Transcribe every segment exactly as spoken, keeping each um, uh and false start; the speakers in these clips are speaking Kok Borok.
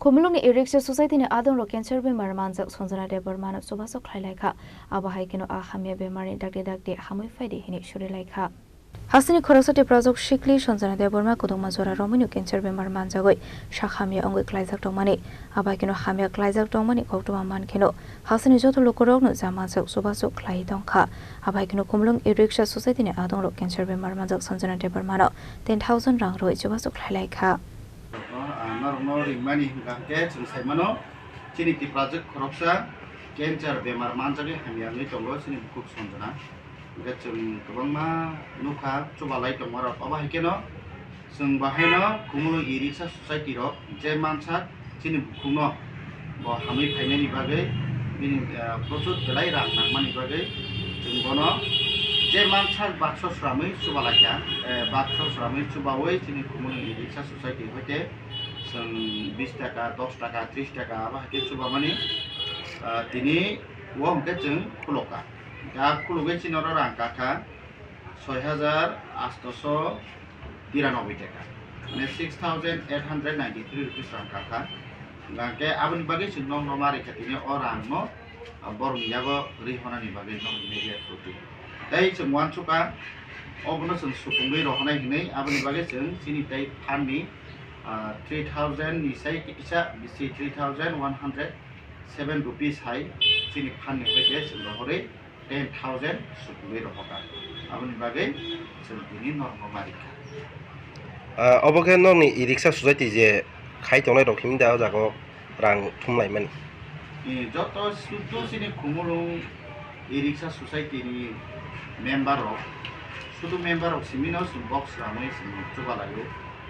Khumulwngni e-rickshaw society ni adongrok cancer bemar manjak Sanjana Debbarmano chubachu khlai lai kha. Abo hai kheno a hamya bemarni dakti dakti hamwi phai di hwnwi suri lai kha. Hasteni khoroksa Tiprajwk sikli Sanjana Debbarma kwdwkma jora romwino cancer bemar manjagwi sak hamya wngwi klaijak tongmani. Abo hai kheno hamya klaijak tongmani koktwma man kheno hasteni joto lukurokno ja manjak chubachu khlai tong kha. Abo hai kheno Khumulwng e-rickshaw society ni adongrok cancer bemar manjak Sanjana Debbarmano ten thousand rang rwui chubachu khlai lai kha. Ang norokno ringmani hwnkha hwnkhe chwng sai mano, chini Tiprajwk khoroksa cancer bemar manjagwi hamya wngwi tongo chini bukhuk Sanjana. Hwnkhe chwng kwbangma nukha chubalai tongmarok. Obo hai kheno chwng bo haino Khumulwng e-rickshaw society rok je mansak chini bukhukno bo hamwi phainani bagwi bini, eh, prochur belai rang nangmani bagwi chwng bono je mansak bakso sramwi chubalaikha. Eh, bakso sramwi chubawi chini Khumulwng e-rickshaw society hoite chwng bis taka, dos taka, tris taka abo hai khe chubamani, ah, tini o hwnkhe chwng khulokha. Da khulugwi chini oro rang kakha soi hajar atso tiranoboi taka, mane six thousand eight hundred ninety three rupees rang kakha. Hwnkhe aboni bagwi chwng nokno ma rikha tini o rangno, ah, borokni yago rihornani bagwi nokni media through twi. Tei chwng uansukha obono chwng supungwi rohornai hwnwi, aboni bagwi chwng chini tei phanni, ah, three thousand ni sai kisa bisi, three thousand one hundred seven rupees hai chini phanni hoite chwng rohorwi ten thousand supungwi rohorkha. Aboni bagwi chwng tini norokno ma rikha. Ah, obo khe nokni e-rickshaw society je khai tongnai rok himda o jaga o rang thumlaimani. Eh, joto sudu chini Khumulwng e-rickshaw society ni member rok, sudu member rok simi no chwng box swnamwi chwng chubalaio.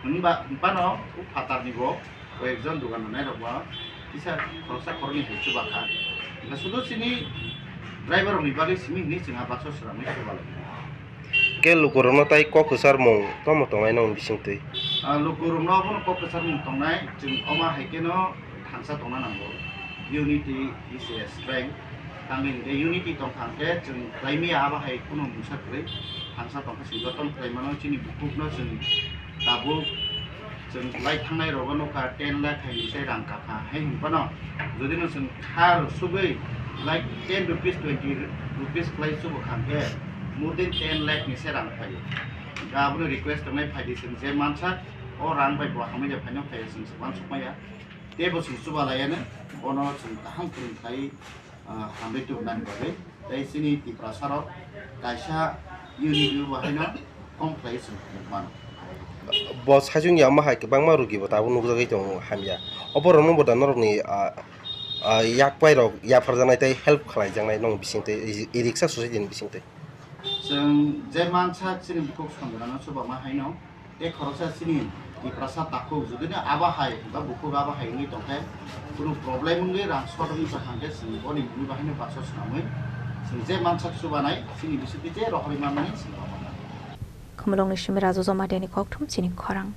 Hwnba, hwnphano o phatar ni bo koyekjon dogan rwnairokbo kisa khoroksa khoroknwi hai chubakha. Hwnkhe sudu chini driver rokni bagwi simi hwnwi chwng a baksa swnamwi chubalai. Khe lukurokno tai kok kwcharmung tamo tongnai nokni bisingtwi? Ah, lukurokno abono kok kwcharmung tongnai, chwng omo hai kheno thangsa tongna nango. Unity is a strength. Tamni hwnkhe unity tongkha hwnkhe chwng khlaimaya abo hai kheno mungsa kwrwi thangsa tongkha chwng jotono khlai mano chini bukhukno chwng tabuk chwng lai thangnai rogo nukha ten lakh hai ni se rang kakha hai hwnphano jodi no chwng kha rw sugwi like ten rupees twenty rupees khlai chubo kha hwnkhe more than ten lakh ni se rang phaio. Hwnkhe abono request tongnai phaidi chwng je mansa o rang bai bo hamya phaino phaiya chwng se uansukmaya tei bo chwng chubalaiya no bono chwng kaham kwrwng khlai ah, hambai tubunani bagwi tei chini Tiprasa rok kaisa unit bo haino kom khlai chwng mano. Bo sajwng ya ma hai kwbangma rugi bo tabuk nukjagwi tongo hamya. Oborokno bo da norokni, ah, ah, yak pai rok yapharjaknai tei help khlaijaknai nokni bisingtwi, e-, e-rickshaw society ni bisingtwi. Chwng je mansa chini bukhuk Sanjana no chuba ma haino. Tei khoroksa chini Tiprasa takhuk jodi no abo hai ba bukhuk abo hai wngwi tongkhe, kunu problem wngwi rang short wngwi tongkha hwnkhe chwng boni mungwi bahaino baksa swnamwi chwng je mansak chubanai chini bisingtwi je rohorwi manmani chwng rohornai. Khumulwngni simi Raju Jamatia ni kokthum chini khorang.